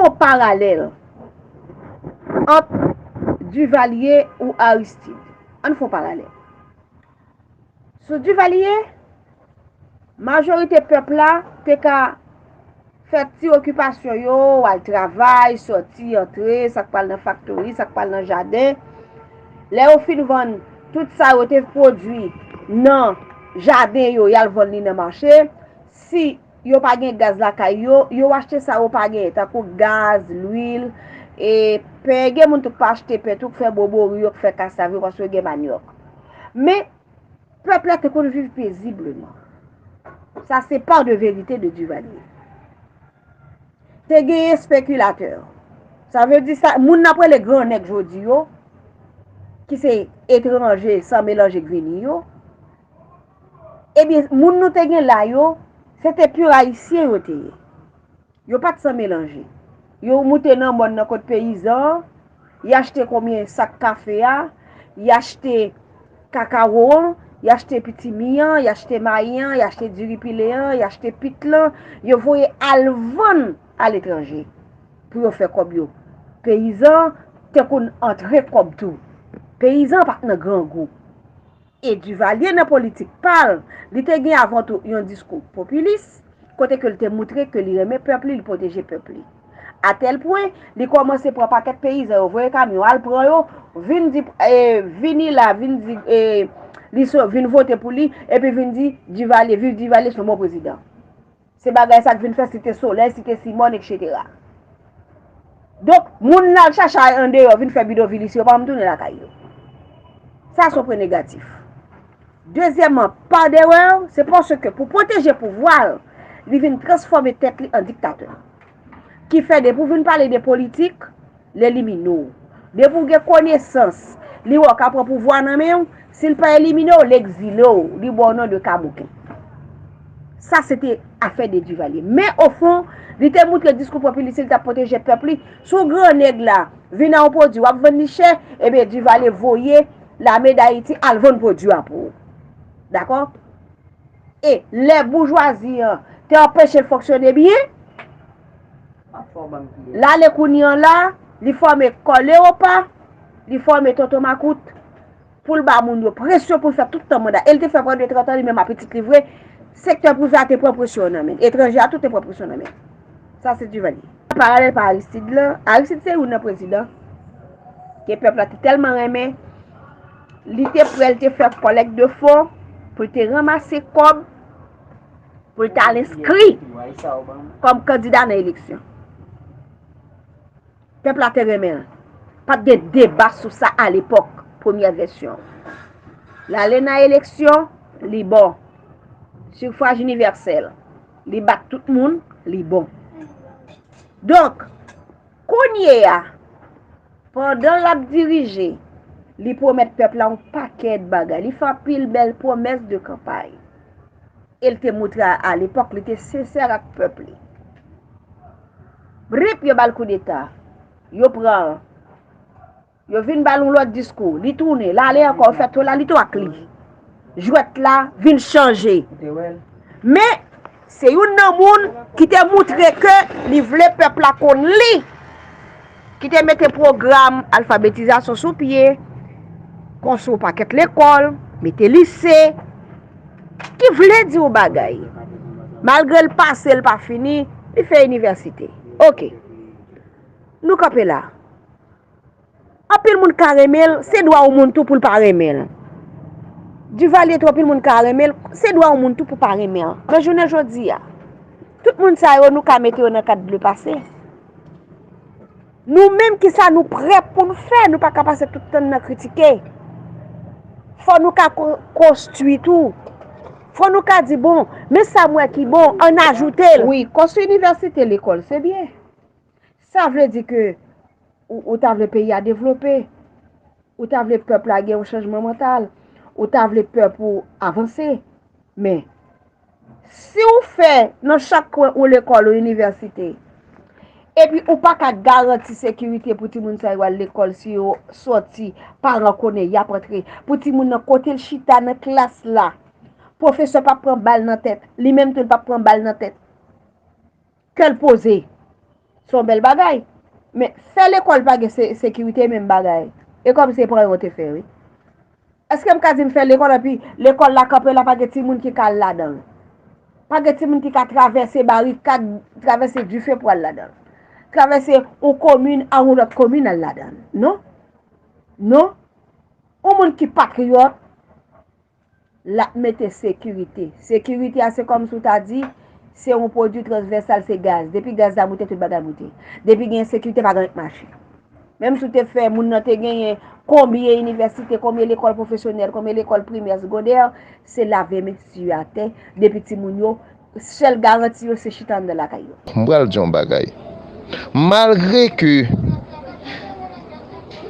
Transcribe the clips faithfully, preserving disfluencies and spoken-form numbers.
Fè yon paralèl ant Duvalier ou Aristide. Ann fè yon paralèl. Sou Duvalier, majorite pèp la te ka fè ti okipasyon yo, al travay, sòti, antre, sa k pral nan faktori, sa k pral nan jaden. Lè yo fin vann tout sa yo te pwodui nan jaden yo, y al vann li nan mache. Si yo pa gen gaz lakay yo, yo achte sa yo pa genyen, tankou gaz, lwil, e pen. Gen moun tou k pa achte pen tou, k fè bobori yo, k fè kasav yo, paske yo gen manyòk. Men, pèp la te konn viv pezibleman. Sa se part de vérité de Duvalier. Te genyen spekilatè. Sa vle di sa, moun n ap rele gran nèg jodi yo, ki se etranje san melanje k vini yo, ebyen, moun nou te gen la yo, se te pur ayisyen yo te ye. Yo pa t san melanje. Yo moute nan mòn nan kot peyizan an, y achte konbyen sak kafe a, y achte kakawo an, y achte pitimi an, y achte mayi an, y achte diri pile an, y achte pit lan, yo voye al vann aletranje pou yo fè kòb yo. Peyizan an te konn antre kòb tou. Peyizan an pa t nan grangou. E Duvalier nan politik pa l, li te gen avan tou yon diskou popilis, kote ke l te moutre ke li renmen pèp li, li pwoteje pèp li. Atèl pwen, li kòmanse pran pakèt peyizan yo, voye kamyon, al pran yo, vin di, e, vini la, vin di, e, li so, vin vote pou li, epi vin di, Duvalier, viv Duvalier, se yon bon prezidan. Se bagay sa k vin fè Site Solèy, Site Simòn, etsetera. Donk, moun n al chache andeyò vin fè bidonvil isi, yo pa janm tounen lakay yo. Sa se yon pwen negatif. Dezyèmman, pa derè, se paske pou pwoteje pouvwa l, li vin transfòme tèt li an diktatè. Ki fè depi w vin pale de politik, l elimine w. Depi w gen konesans, li wè w ka pran pouvwa nan men w, si l pa elimine w, l egzile w, li ba w non de kabouken. Sa se te afè de Duvalier. Men ofon, li te moutre diskou popilis li t ap pwoteje pèp li. Si w gran nèg la vin a yon pwodui, w ap vann li chè, ebyen Duvalier voye Lame d Ayiti al vann pwodui a pou ou. Dakò? E lè boujwazi an te anpeche l fonksyone byen, l ale kounye an la, li fòme Kò Lewopa, li fòme Tonton Makout, pou l ba moun yo presyon pou l fè tout tan manda. E l te fè pandan trant an, li menm a pitit li vre, sektè prive a te pran presyon nan men l. Etranje a tou te pran presyon nan men l. Sa se Duvalier. Paralèl pa Aristide lan, Aristide se youn nan prezidan ke pèp la te tèlman renmen, li te prè, li te fè kòlèk de fon pou l te ranmase kòb pou l t al enskri kòm kandida nan eleksyon. Pèp la te renmen l. Pa t gen deba sou sa alepòk, premyè vèsyon. L ale nan eleksyon, li bon. Sifwaj inivèsèl. Li bat tout moun, li bon. Donk, kounye a, pandan l ap dirije, li pwomèt pèp la yon pakèt bagay. Li fè anpil bèl pwomès de kanpay. E l te moutre a, alepòk, li te sensè ak pèp li. Brip, yo ba l koudeta. Yo pran l. Yo vin ba l yon lòt diskou. Li tounen, l ale ankò, yo fè tou la, li tou ak li. Jwèt la vin chanje. Men, se youn nan moun ki te moutre ke li vle pèp la konn li. Ki te mete pwogram alfabetizasyon sou pye, konstwi yon pakèt lekòl, mete lise, ki vle di yon bagay. Malgre l pase, l pa fini, li fè inivèsite. Oke. Nou kanpe la. Anpil moun ka renmen l, se dwa yon moun tou pou l pa renmen l. Duvalier tou, anpil moun ka renmen l, se dwa yon moun tou pou pa renmen l. Men jounen jodi a, tout moun sa yo, nou ka mete yo nan kad lepase. Nou menm, kisa nou prè pou n fè? Nou pa ka pase tout tan n nan kritike. Fò nou ka ko-, konstwi tou. Fò nou ka di, bon, men sa m wè ki bon, ann ajoute l. Wi, konstwi inivèsite, lekòl, se byen. Sa vle di ke ou, ou ta vle peyi a devlope, ou ta vle pèp la gen yon chanjman mantal, ou ta vle pèp ou avanse. Men, si w fè nan chak kwen yon lekòl, yon inivèsite, epi ou pa ka garanti sekirite pou timoun sa yo al lekòl, si yo sòti, paran konnen y ap antre, pou timoun nan kote l chita nan klas la, pwofesè p ap pran bal nan tèt, li menm tou l p ap pran bal nan tèt. Kè l poze. Se yon bèl bagay. Men fè lekòl pa gen se- sekirite, menm bagay. E kòm se pran yo te fè, wi. Èske m ka di m fè lekòl, epi lekòl la kanpe la, pa gen timoun ki ka al ladan l? Pa gen timoun ki ka travèse barikad, travèse dife pou al ladan l? Travèse yon komin a yon lòt komin al ladan l? Non. Non. Yon moun ki patriyòt, l ap mete sekirite. Sekirite a, se kòmsi w ta di, se yon pwodui transvèsal, se gaz. Depi gaz la moute, tout bagay moute. Depi gen ensekirite, pa gen anyen k mache. Menm si w te fè, moun nan te genyen konbyen inivèsite, konbyen lekòl pwofesyonèl, konbyen lekòl primè, segondè, se lave men siye atè. Depi timoun yo, sèl garanti yo, se chita anndan lakay yo. M pral di yon bagay. Malgre ke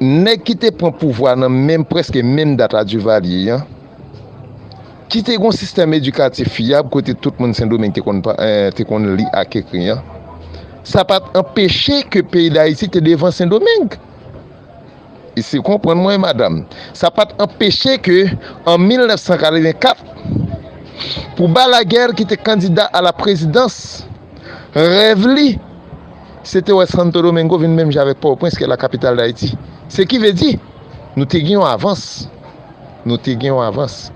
nèg ki te pran pouvwa nan menm, prèske menm dat a Duvalier an, ki te gen yon sistèm edikatif fyab kote tout moun Sendomeng te konn, pa- eh, te konn li ak ekri an, sa pa t anpeche ke peyi Dayiti te devan Sendomeng. Eseye konprann mwen, madanm. Sa pa t anpeche ke, an mil nèf san katrevenkat, pou Balaguer ki te kandida a la prezidans, rèv li, se te wè Santo Domingo vin menm jan avèk Pòtoprens, ki la kapital Dayiti. Se ki vle di, nou te gen yon avans. Nou te gen yon avans.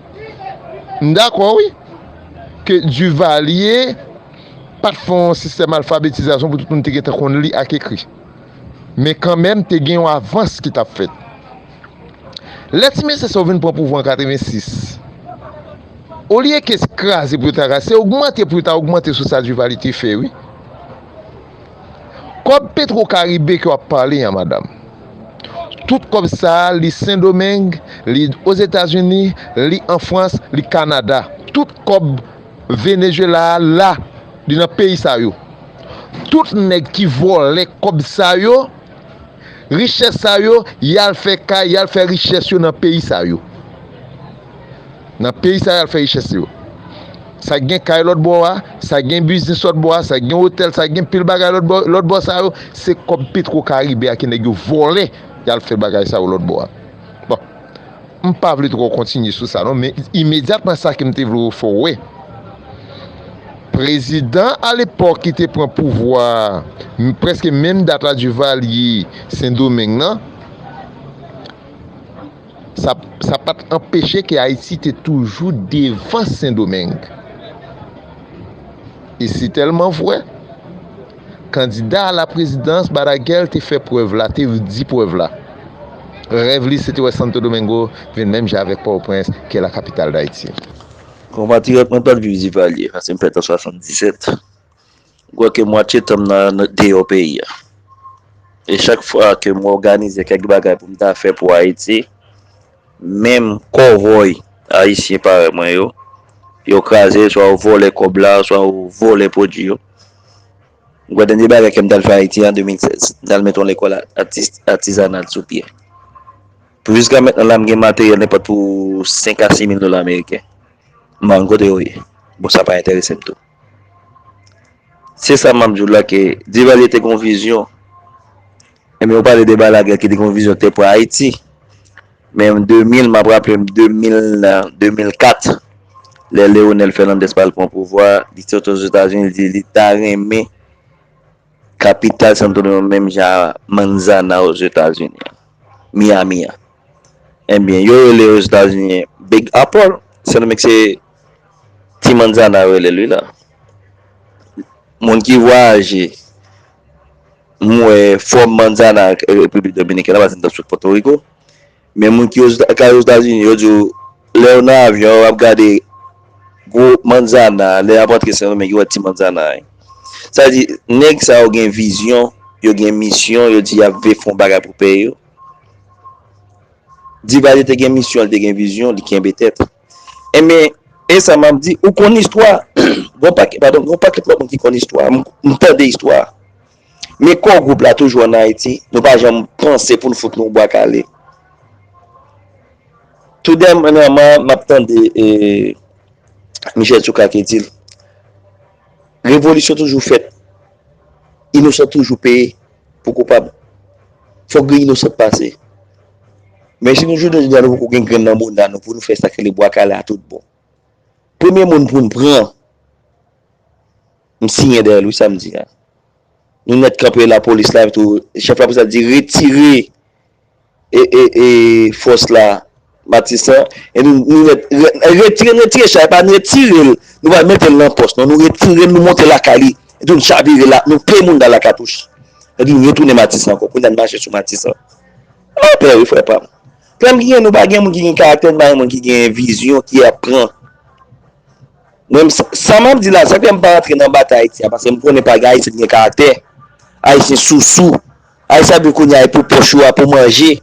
M dakò, wi, ke Duvalier pa t fè yon sistèm alfabetizasyon pou tout moun te gentan konn li ak ekri. Men kanmenm, te gen yon avans ki t ap fèt. Lè ti mesye sa yo vin pran pouvwa an katrevensis, olye ke kraze pou yo ta kraze, se ogmante pou yo ta ogmante sou sa Duvalier te fè, wi. Kòb Petro Caribe ke w ap pale a, madanm. Tout kòb sa a, li Sendomeng, li Ozetazini, li an Frans, li Kanada. Tout kòb Venezuela a la, li nan peyi sa yo. Tout nèg ki vòlè kòb sa yo, richès sa yo, y al fè kay, y al fè richès yo nan peyi sa yo. Nan peyi sa y al fè richès yo. Sa gen kay lòt bò a, sa gen biznis lòt bò a, sa gen otèl, sa gen pil bagay lòt bò, lòt bò sa yo, se kòb Petro Caribe a ke nèg yo vòlè, y al fè bagay sa yo lòt bò a. Bon, m pa vle twò kontinye sou sa non, men imedyatman sa ke m te vle fè w wè. Prezidan alepòk ki te pran pouvwa a, m- prèske menm dat a Duvalier Sendomeng nan, sa, sa pa t anpeche ke Ayiti te toujou devan Sendomeng. E se tèlman vre, kandida a la prezidans Balaguer te fè prèv la, te di prèv la. Rèv li se te wè Santo Domingo vin menm jan avèk Pòtoprens, ki la kapital Dayiti. Konpatriyòt, mwen pa t viv Duvalier, paske m fèt an swasanndiset. M kwè ke mwatye tan m nan, nan deyò peyi a. E chak fwa ke m òganize kèk bagay pou m ta fè pou Ayiti, menm kòvòy ayisyen parèy mwen yo, yo kraze, swa yo vòlè kòb la, swa yo vòlè pwodui yo. M kwè dènye bagay ke m t al fè Ayiti an de mil sèz, m t al mete yon lekòl a- atis- atizanal sou pye. Pou jiska mentnan la, m gen materyèl nenpòt pou senk a sis mil dola ameriken. M pa konn kote yo ye. Bon, sa pa enterese m tou. Se sa m ap di w la ke Duvalier te gen yon vizyon. Ebyen, ou pale de Balaguer ki te gen yon vizyon te pou Ayiti. Men de mil, m ap raple m de mil, de mil kat, lè Leonel Fernandez pral pran pouvwa, li sot Ozetazini, li di li ta renmen kapital Santo Domingo menm jan a Manzana Ozetazini an, Miami an. Ebyen, yo rele Ozetazini Big Apple, Sendomeng se Ti Manzana yo rele l wi la. Moun ki vwayaje, m wè fòm Manzana Repiblik Dominikèn la, paske m t ap sot Pòtoriko. Men moun ki Oz- k al Ozetazini, yo di w, lè yo nan avyon, yo ap gade gwo Manzana, lè y ap antre Sendomeng, yo wè Ti Manzana a. Sa di, nèg sa yo gen vizyon, yo gen misyon, yo di y ap vle fè yon bagay pou peyi yo. Duvalier te gen misyon, li te gen vizyon, li kenbe tèt. Enben, e sa m ap di, ou konn istwa. Gon pakèt, padon, gon pakèt lòt moun ki konn istwa. M, m tande istwa. Men kò gwoup la toujou ann Ayiti, nou pa janm panse pou n fout nou bwa kale. Tou dènyèman, m ap tande e, Michel Soukar ki di l, revolisyon toujou fèt, inosan toujou peye pou koupab. Fòk gen inosan k pase. Men si nou jounen jodi a nou poko gen grenn nan bounda nou pou nou fè sa k rele bwa kale a tout bon. Premye moun pou n pran, m siyen dèyè l wi sa m di a. Nou nèt kanpe lapolis la tou. Chèf lapolis la di retire e, e, e, fòs la Matisan. E nou, nou nèt re- retire, retire chay pa n retire l. Nou pa mete l nan pòs non. Nou retire l, nou monte lakay li. E tou n chavire la, nou peye moun nan lakatouch. E tou n retounen Matisan ankò. Kounye a n mache sou Matisan. Lapè wi frè pa m. Frè m ki gen nou pa gen moun ki gen karaktè, nou pa gen moun ki gen vizyon, ki ap pran. Mwen sa m ap di la, sa fè m pa rantre nan batay Ayiti a, paske m konnen pa gen Ayisyen ki gen karaktè. Ayisyen sousou. Ayisyen ap viv kounye a pou pòch yo a, pou manje.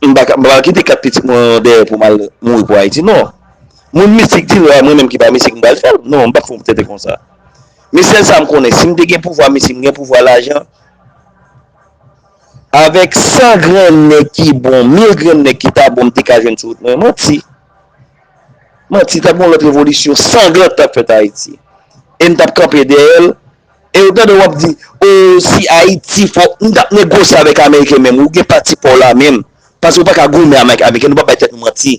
M pa ka- m pa kite kat pitit mwen dèyè pou m al mouri pou Ayiti, non. Moun mistik di lwa, mwen menm ki pa mistik m pral fè l. Non, m p ap fè yon tenten konsa. Men sèl sa m konnen, si m te gen pouvwa mistik, m gen pouvwa lajan, avèk san grenn nèg ki bon, mil grenn nèg ki ta bon, m te ka jwenn sou wout mwen. Manti. Manti, t ap gen yon lòt revolisyon sanglan t ap fèt Ayiti. E m t ap kanpe dèyè l. E ou tande w ap di, o, si Ayiti fò, m t ap negosye avèk Ameriken menm. Ou gen pati pa w la menm. Paske ou pa ka goumen avèk Ameriken, nou pa bay tèt nou manti.